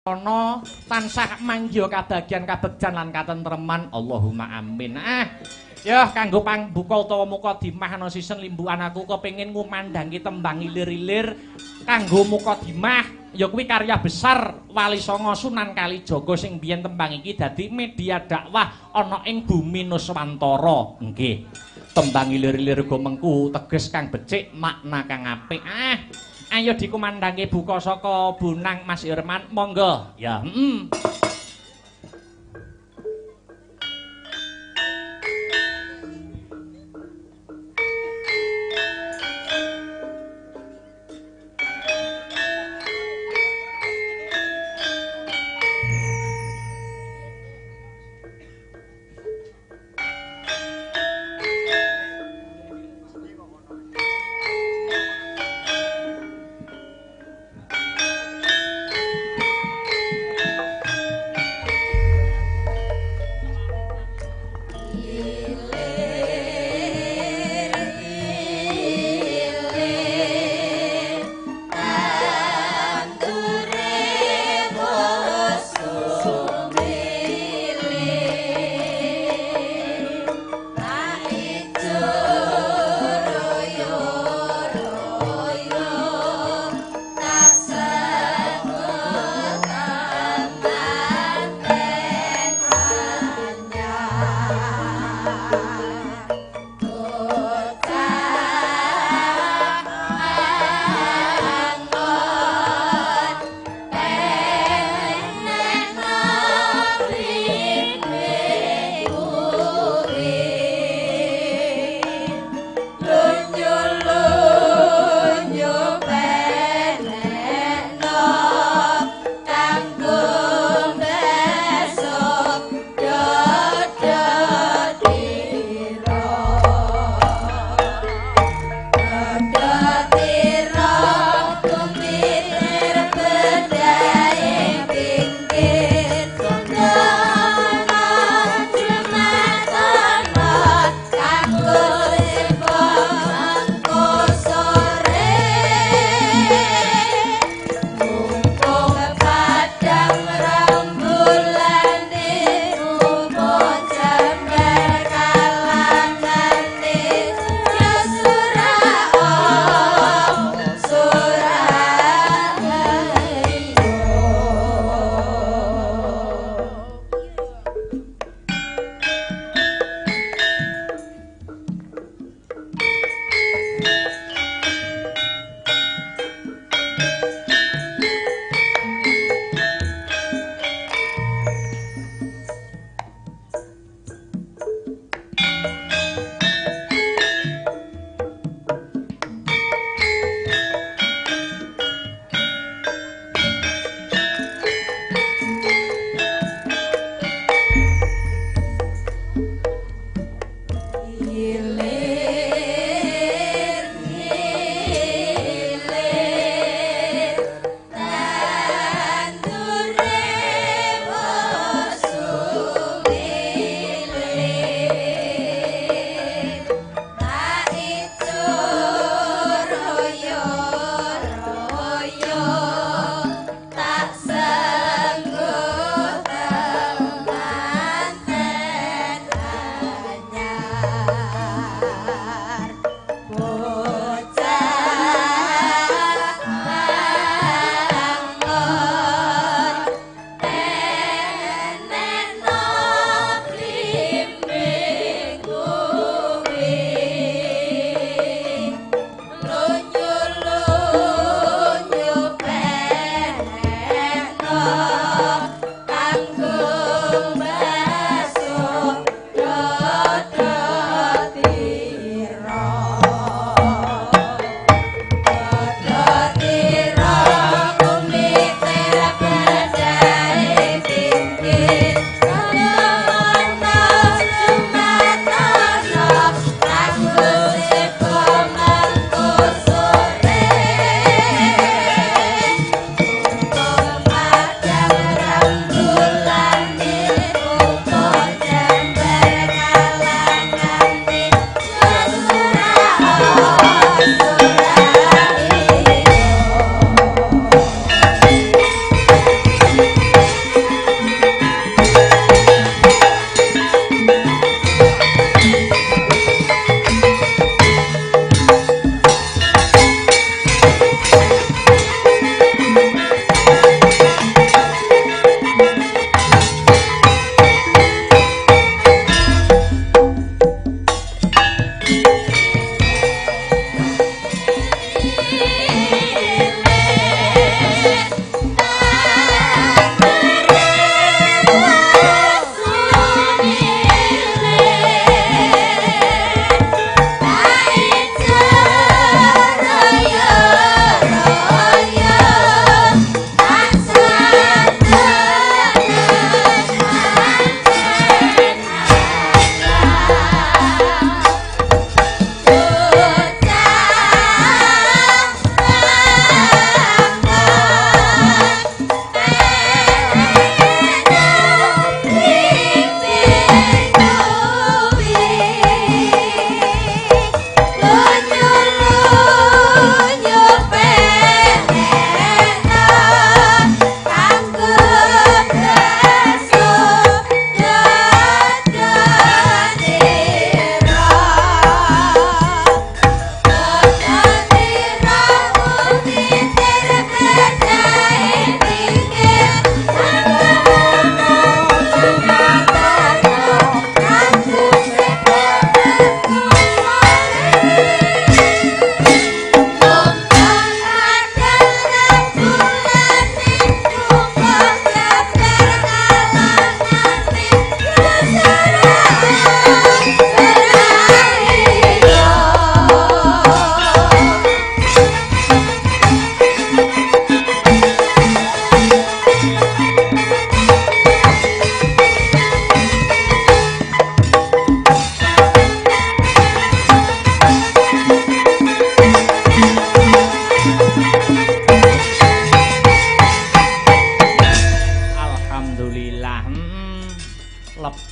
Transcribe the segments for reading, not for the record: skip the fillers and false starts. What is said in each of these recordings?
Ana tansah manggiha kabagyan kabegjan lan katentreman. Allahumma amin. Ah, ya kanggo pangbuka utawa mukadimah ana sisen limbukan aku kepengin ngumandhangi tembang ilir-ilir kanggo mukadimah ya kuwi karya besar Wali Songo Sunan Kalijaga sing biyen tembang iki dadi media dakwah ana ing bumi Nuswantara. Nggih. Tembang ilir-ilir gomengku teges kang becik makna kang apik. Ah, ayo dikumandhangi buka saka Bonang Mas Irman, monggo. Ya, heeh.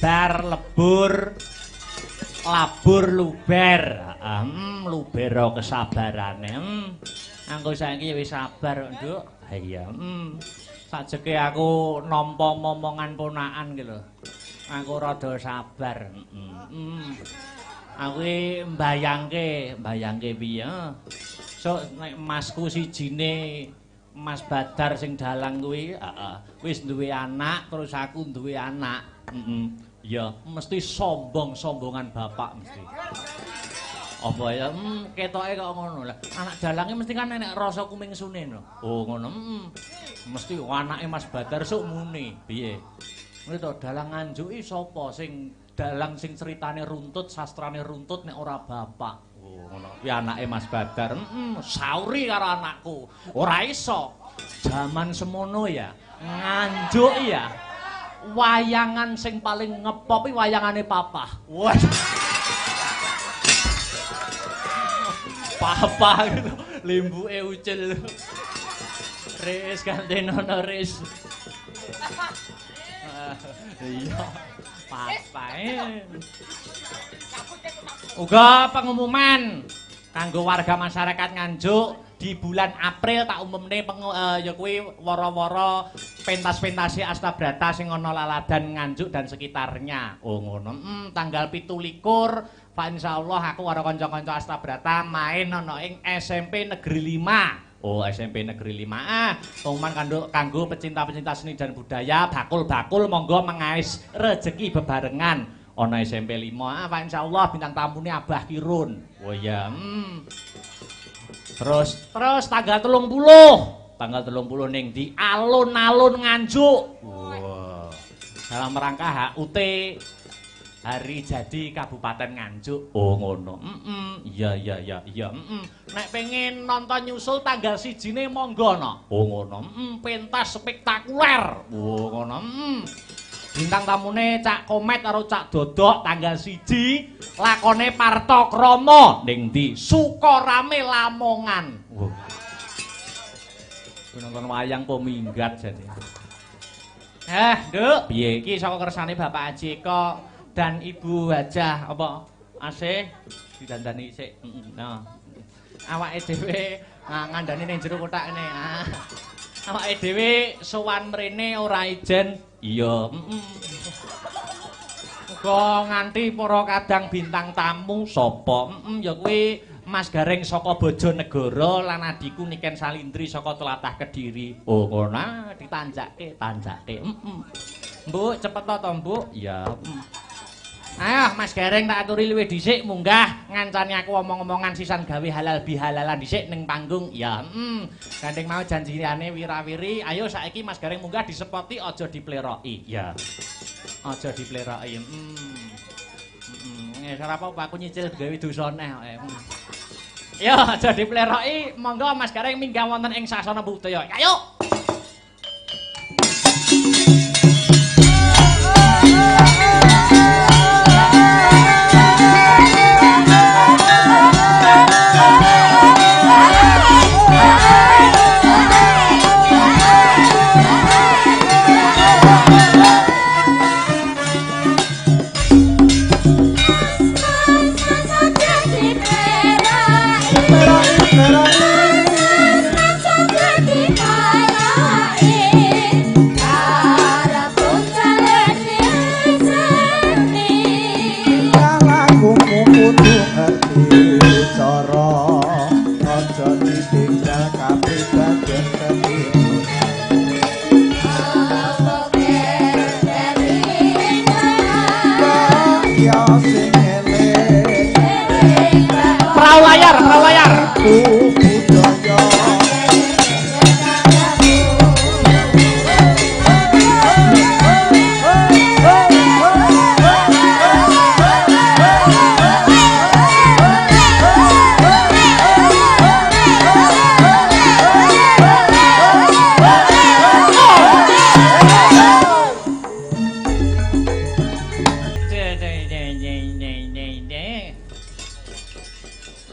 Bar lebur labur luber. Lubera kesabarane. Aku saiki wis sabar, Nduk. Ha iya. Sajeke aku nampa momongan ponakan ki lho. Aku rada sabar. Aku iki mbayangke piye? Sok nek masku sijine Mas Badar sing dalang kuwi, heeh, wis duwe anak, terus aku duwe anak. Ya, mesti sombong-sombongan bapak mesti. Apa ya? Ketoke kok ngono lah. Anak dalange mesti kan enek rasa kumingsune no. Oh, ngono. Mesti anake Mas Badar sok muni. Piye? Ngene to dalang Nganjuk iki sapa sing dalang sing ceritane runtut, sastrane runtut nek ora bapak. Oh, ngono. Kuwi anake Mas Badar. Sauri karo anakku. Ora iso. Jaman semono ya. Nganjuk ya. Wayangan sing paling ngepop iki wayangane Papah. Wah. Papa gitu, limbuke ucil. Ris gantenono ris. Iya, papae. Uga pengumuman kanggo warga masyarakat Nganjuk di bulan April tak umumne ya kuwi wara-wara pentas-pentase Astabrata sing ana laladan Nganjuk dan sekitarnya. Oh ngono. Tanggal 27 Pak insyaallah aku karo kanca-kanca Astabrata main ana ing SMP Negeri 5. Oh, SMP Negeri 5. Ah, pengumuman kanggo pecinta-pecinta seni dan budaya, bakul-bakul monggo mengais rejeki bebarengan ana SMP 5. Ah, Pak insyaallah bintang tamune Abah Kirun. Oh iya. Terus tanggal 30. Tanggal 30 ning di alun-alun Nganjuk. Wah. Dalam rangka HUT Hari Jadi Kabupaten Nganjuk. Oh ngono. Iya. Nek pengen nonton nyusul tanggal 1-ne monggo no. Oh ngono. Pentas spektakuler. Oh ngono. Bintang tamune Cak Komet karo Cak Dodok tanggal 1 lakone Parto Kromo ning ndi? Sukorame Lamongan. Wah. Nonton wayang po minggat jane. Nduk, piye iki saka kersane Bapak Haji Eko dan Ibu Hajah apa asih didandani sik. Nah. Awake dhewe ngandani ning jero kothak ngene. Awake dhewe sowan mrene ora ijen. Iya. Uga nganti para kadang bintang tamu sapa? Ya kuwi Mas Gareng saka Bojonegoro lan adhiku Niken Salindri saka Tlatah Kediri. Oh ngono, ditanjake, tanjake. Mbuk cepet to, Mbuk? Iya. Ayo Mas Gareng tak aturi luwih dhisik munggah ngancani aku omong-omongan sisan gawe halal bihalalan dhisik ning panggung. Ya, Gandeng mau janjiane wirawiri, ayo saiki Mas Gareng munggah disepoti aja dipleroki. Ya. Aja dipleroki. Ora apa-apa aku nyicil gawe dosa neh kok. Yo aja dipleroki, monggo Mas Gareng minggah wonten ing sasana budaya. Ayo. Perahu layar.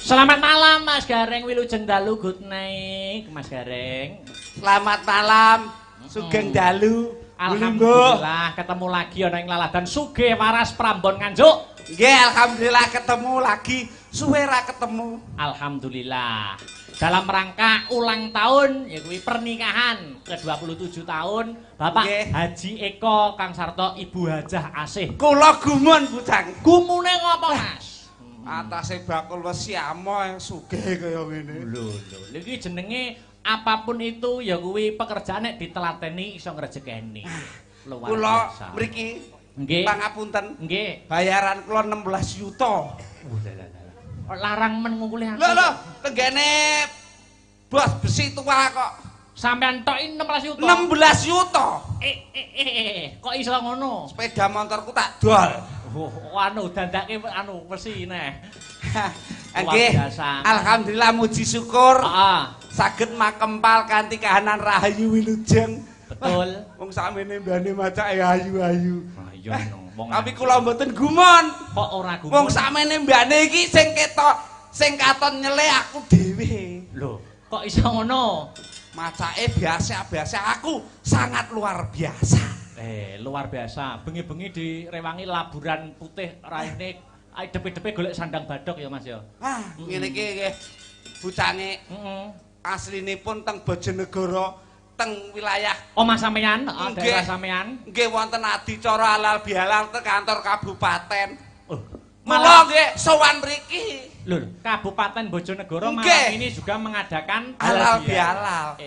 Selamat malam Mas Gareng, wilujeng dalu, good night Mas Gareng. Selamat malam, sugeng dalu. Alhamdulillah ketemu lagi ana ing laladan Sugih Waras Prambon Nganjuk. Nggih, alhamdulillah ketemu lagi. Suwe ra ketemu. Alhamdulillah. Dalam rangka ulang tahun ya kuwi pernikahan ke-27 tahun Bapak nggih. Haji Eko Kang Sarto Ibu Hajah Asih. Kula gumun bujang. Gumune ngopo, Mas? Atase bakul wesi amo sugih kaya ngene. Lho lho, iki jenenge apapun itu ya kuwi pekerjaan nek ditelateni iso ngrejekeni. Luar Kula biasa. mriki nggih. Pangapunten. Nggih. Bayaran kula 16 yuta. Larang men ngungkuli aku. Lho lho, tenggene bos besi tua kok. Sampean tok 16 yuta. 16 yuta. Kok iso ngono? Sepeda motorku tak dol. Oh, anu dandake anu besi neh. Nggih. Alhamdulillah muji syukur. Heeh. Saged makempal kanthi kahanan rahayu wilujeng. Betul. Wong sakmene mbane macake ayu-ayu. Ah iya no. Wong tapi kula mboten gumun. Kok ora gumun? Wong sakmene mbane iki sing ketok, sing katon nyele aku dhewe. Lho, kok iso ngono? Macake biasa-biasa, aku sangat luar biasa. Luar biasa. Bengi-bengi direwangi laburan putih raine depe-depe golek sandang badok ya Mas ya. Ah, ngene iki nggih. Bucange heeh. Aslinipun teng Bojonegoro, teng wilayah omah sampeyan, daerah sampeyan. Nggih wonten adicara halal bihalal teng kantor kabupaten. Oh, mula nggih sowan mriki. Lho, Kabupaten Bojonegoro malam ini juga mengadakan halal bihalal.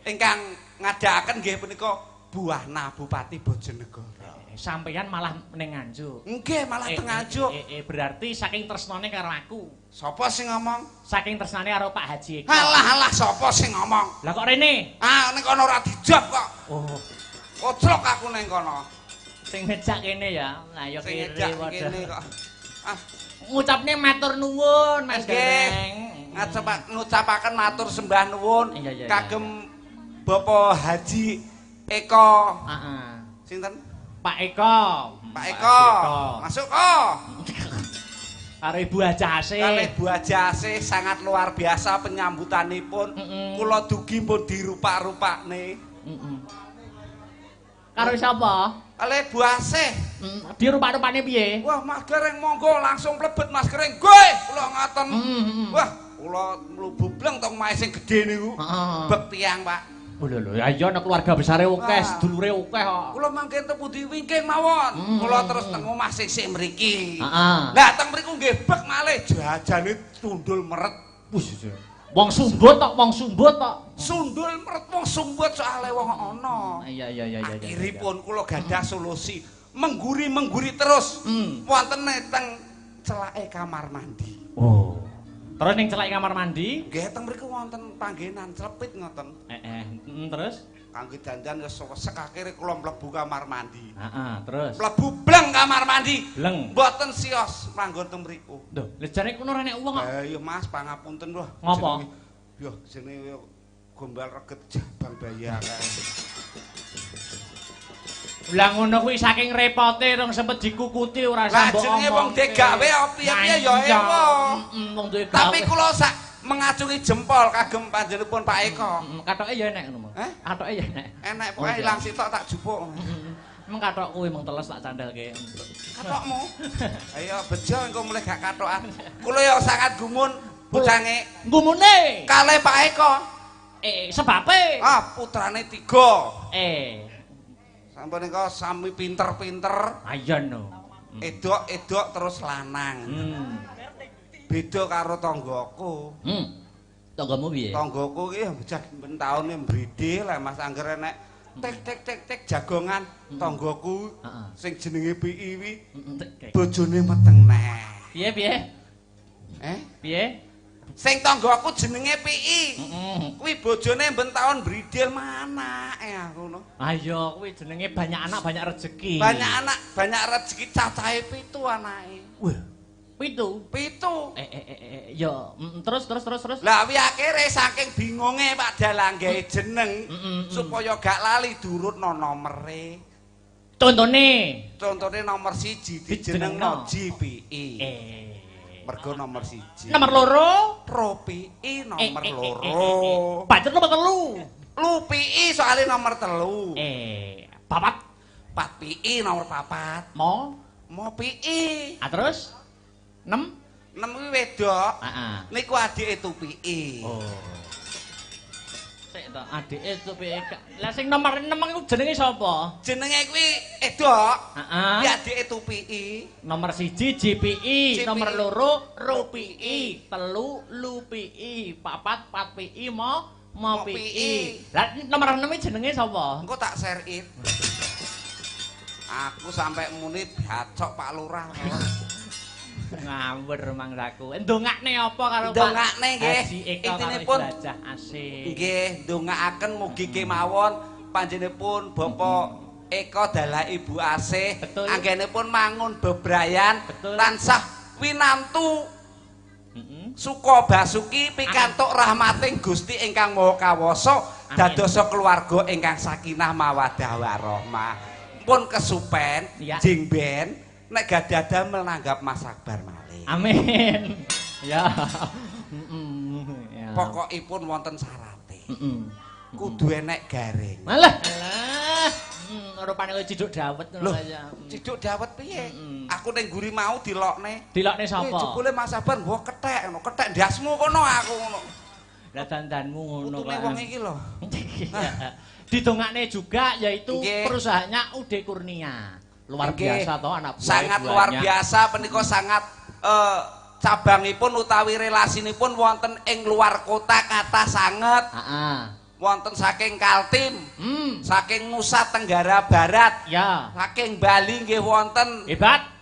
Ingkang ngadakaken nggih punika Buahna Bupati Bojonegoro. Sampeyan malah ning Nganjuk. Nggih, malah teng Nganjuk. Berarti saking tresnane karo aku. Sapa sing ngomong? Saking tresnane karo Pak Haji Eko. Alah alah sapa sing ngomong? Lah kok rene? Ah, ning kono ora dijab kok. Oh. Koclok aku ning kono. Sing ngejak kene ya. Lah ya kene kok. Ah, ngucapne matur nuwun Mas Gareng. Ngucapaken matur sembah nuwun kagem Bapak Haji Eko. Heeh. Sinten? Pak Eko. Pak Eko. Masuk kok. Karo Ibu Hajah Asih. Karo Ibu Hajah Asih sangat luar biasa penyambutanipun. Kula dugi pun dirupak-rupakne. Karo sapa? Karo Ibu Asih. Dirupak-rupakne piye? Wah, Mas Gareng monggo langsung mlebet Mas Gareng. Goe, kula ngoten. Wah, kula mlebu bleng teng omahe sing gedhe niku. Bek tiyang, Pak. Lho lho, ya iya nek keluarga besare akeh, sedulure akeh kok. Kula mangke teng pundi wingking mawon. Kula terus teng omah sisih mriki. Lah teng mriku nggih bek malih jajane tundul meret. Wis. Wong sumbut tok, wong sumbut tok. Sundul meret wong sumbut soalé wong ana. Iya iya iya iya. Akhiripun kula gadah solusi, mengguri-mengguri terus. Wonten teng celake kamar mandi. Oh. Terus ning celake kamar mandi? Nggih, teng mriku wonten panggenan clepit ngoten. Terus kangge dandan wis sesek akhire kula mlebu kamar mandi. Heeh, terus mlebu bleng kamar mandi. Bleng. Mboten sios manggon teng mriku. Lho, lha jane kono ora nek wong kok. Ha iya Mas, pangapunten lho. Ngopo? Yo jenenge gombal reget jabang bayi kae. Lah ngono kuwi saking repote rong sempet dikukuti ora sambok omong. Lah jenenge wong digawe piye-piye ya ewa. Wong duwe gawe. Tapi kula sak mengacungi jempol kagem panjenenganipun Pak Eko. Katoke ya enek ngono. Katoke ya enek. Enek pokoke ilang sitok tak jupuk. Meng katok kuwi meng teles tak candhelke. Katokmu? Ayo bejo engko mulih gak katokan. Kula ya sangat gumun bocange. Gumune kalih Pak Eko. Sebabe? Ah, putrane 3. Sampun nika sami pinter-pinter. Ayo no. Edok-edok terus lanang. Beda karo tanggaku. Tanggamu piye? Tanggaku iki bocah ben taune mbride lah Mas angger enek tek tek tek tek jagongan tanggaku sing jenenge PI wi bojone meteng neh. Piye piye? Piye? Sing tanggaku jenenge PI. Kuwi bojone ben taun bridil manake aku no. Ayo kuwi jenenge banyak anak banyak rezeki. Banyak anak banyak rezeki cacahe 7 anake. Wah. 7. 7. Ya terus. Lah wi akhire saking bingunge Pak Dalang gawe jeneng supaya gak lali durutno nomere. Contone nomor 1 dijenengno GPI. Mergo nomor 1. Nomor 2 Ropi nomor 2. Pancen nomor 3. Lupi soalnya nomor 3. Papat. 4 PI nomor 4. Mo Mo PI. Ah terus 6? 6 kuwi wedok. Heeh. Niku adike Tupiki. Oh. Sik to, adike Tupiki. Lah sing nomor 6 iku jenenge sapa? Jenenge kuwi Edok. Heeh. Kuwi adike Tupiki. Nomor 1 JPI, nomor 2 Rupi, 3 Lupi, 4 4 PI, Mo Mo PI. Lah nomor 6 iki jenenge sapa? Engko tak share it. Aku sampe muni bacok Pak Lurah. Ngawur mangsaku. Ndongakne apa karo Pak? Ndongakne nggih. Intinipun asih. Nggih, ndongaaken mugi kemawon panjenenganipun Bapak Eko dalah Ibu Asih anggenipun mangun bebrayan tansah winantu suka basuki pikantuk rahmating Gusti ingkang Maha Kawasa dadosa keluarga ingkang sakinah mawaddah warahmah. Pun kesupen jing ben nek gadah damel nanggap Mas Akbar malih. Amin. Ya. Pokokipun wonten syarate. Kudu enek garing. Malah. Alah. Rupane kowe ciduk dawet ngono kaya. Ciduk dawet piye? Aku ning guri mau dilokne. Dilokne sapa? Jebule Mas Akbar nggo kethek ngono, kethek ndasmu kono aku ngono. Lah dandanmu ngono kok. Putune wong iki lho. Didongakne juga yaitu perusahaannya UD Kurnia. Luar biasa toh anak buah. Sangat luar biasa menika sangat cabangipun utawi relasinipun wonten ing luar kota kathah sanget. Heeh. Wonten saking Kaltim, saking Nusa Tenggara Barat, ya. Saking Bali nggih wonten. Hebat.